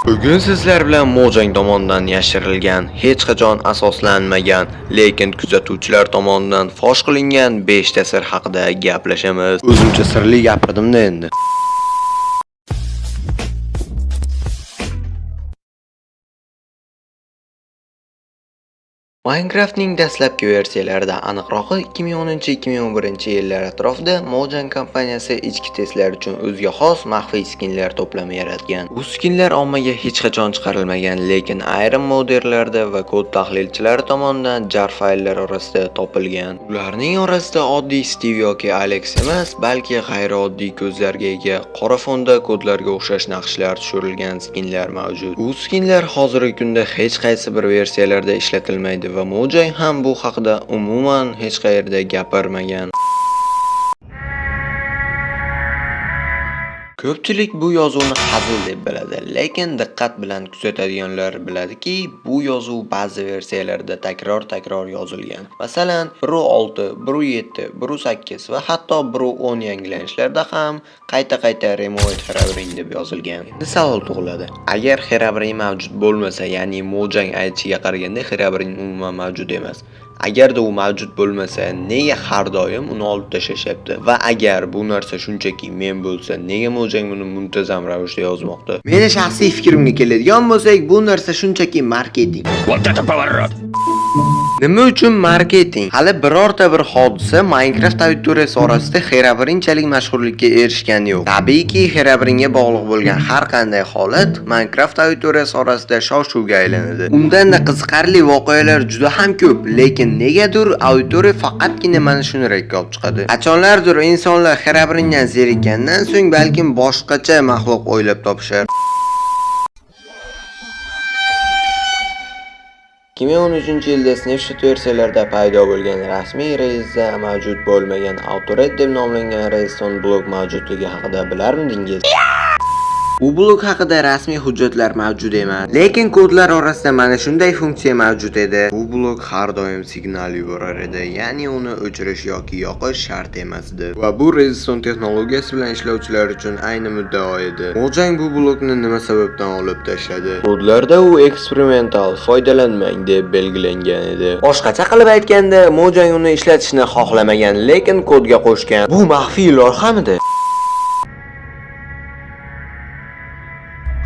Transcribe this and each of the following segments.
Bugun sizlar bilan Mojang tomonidan yashirilgan, hech qachon asoslanmagan, lekin kuzatuvchilar tomonidan fosh qilingan 5 ta sir haqida gaplashamiz. O'zimcha sirli gapirdim-da endi. Minecraftning dastlabki versiyalarida, aniqrog'i 2010-2011 yillar atrofida Mojang kompaniyasi ichki testlar uchun o'ziga xos maxfiy skinlar to'plami yaratgan. Bu skinlar ommaga hech qachon chiqarilmagan, lekin ayrim moderlarda va kod tahlilchilari tomonidan jar fayllar orasida topilgan. Ularning orasida oddiy Steve yoki Alex emas, balki g'ayrioddiy ko'zlarga ega qora fonda kodlarga o'xshash naqshlar tushirilgan skinlar mavjud. Bu skinlar hozirgi kunda hech qaysi bir versiyalarda ishlatilmaydi va Mojang ham bu haqida umuman hech qayerda gapirmagan. Ko'pchilik bu yozuvni hazil deb biladi, lekin diqqat bilan kuzatadiganlar biladiki, bu yozuv ba'zi versiyalarda takror-takror yozilgan. Masalan, 1.6, 1.7, 1.8 va hatto 1.10 yangilanishlarda ham qayta-qayta Remote Herobrine deb yozilgan. Endi savol tug'iladi. Agar Herobrine mavjud bo'lmasa, ya'ni Mojang aytishiga qaraganda Herobrine umuman mavjud emas. Agarda u mavjud bo'lmasa, nega har doim uni olib tashlashyapti? Va agar bu narsa shunchaki men bo'lsa, nega Mojang buni muntazam ravishda yozmoqda? Meni shaxsiy fikrimga keladigan bo'lsak, bu narsa shunchaki marketing. Вот это поворот! Nima uchun marketing? Hali birorta bir hodisa Minecraft auditoriyasi orasida Herobrine'chalik mashhurlikka erishgani yo'q. Tabiiyki, Herobrine'ga bog'liq bo'lgan har qanday holat Minecraft auditoriyasi orasida shov-shuvga aylanadi. Undan-da qiziqarli voqealar juda ham ko'p, lekin negadir auditoriya faqatgina mana shuni rekka olib chiqadi. Qachonlardir insonlar Herobrine'dan zerikkandan so'ng balkim boshqacha maxluq o'ylab topishar. 2013 yilda Snapshot versiyalarida paydo bo'lgan rasmiy relizda mavjud bo'lmagan Autored deb nomlangan redstone blok mavjudligi haqida bilarmidingiz? Bu blok haqida rasmiy hujjatlar mavjud emas, lekin kodlar orasida mana shunday funksiya mavjud edi. Bu blok har doim signal yuborar edi, ya'ni uni o'chirish yoki yoqish shart emas edi. Va bu redstone texnologiyasi bilan ishlovchilar uchun ayni muddao edi. Mojang bu blokni nima sababdan olib tashladi? Kodlarda u eksperimental, foydalanmang deb belgilangan edi. Boshqacha qilib aytganda, Mojang uni ishlatishni xohlamagan, lekin kodga qo'shgan. Bu maxfiy loyihamidi?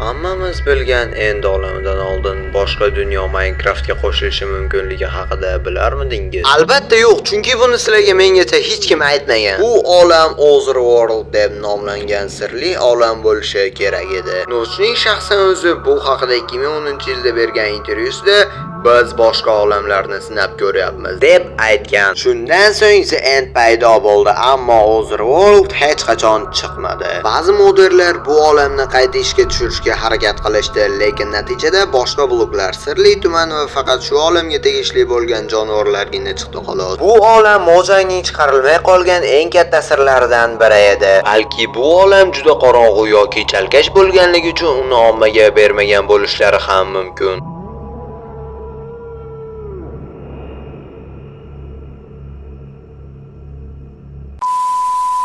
Hammamiz bilgan End olamidan oldin boshqa dunyo Minecraftga qo'shilishi mumkinligi haqida bilarmidingiz? Albatta yo'q, chunki buni sizlarga mengacha hech kim aytmagan. Bu olam Otherworld deb nomlangan sirli olam bo'lishi kerak edi. Notchning shaxsan o'zi bu haqida 2010-yilda bergan intervyusida biz boshqa olamlarni sinab ko'ryapmiz deb aytgan. Shundan so'ng The End paydo bo'ldi, ammo Otherworld hech qachon chiqmadi. Ba'zi moderlar bu olamni qayta ishga tushirishga harakat qilishdi, lekin natijada boshqa bloklar, sirli tuman va faqat shu olamga tegishli bo'lgan jonivorlargina chiqdi xolos. Bu olam Mojangning chiqarilmay qolgan eng katta sirlaridan biri edi. Balki bu olam juda qorong'u yoki chalkash bo'lganligi uchun uni ommaga bermagan bo'lishlari ham mumkin.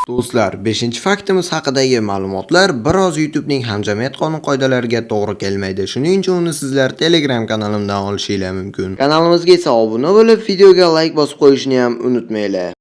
Do'stlar, 5-faktimiz haqidagi ma'lumotlar biroz YouTube'ning hamjamiyat qonun-qoidalariga to'g'ri kelmaydi. Shuning uchun uni sizlar Telegram kanalimdan olishinglar mumkin. Kanalimizga esa obuna bo'lib, videoga like bosib qo'yishni ham unutmanglar.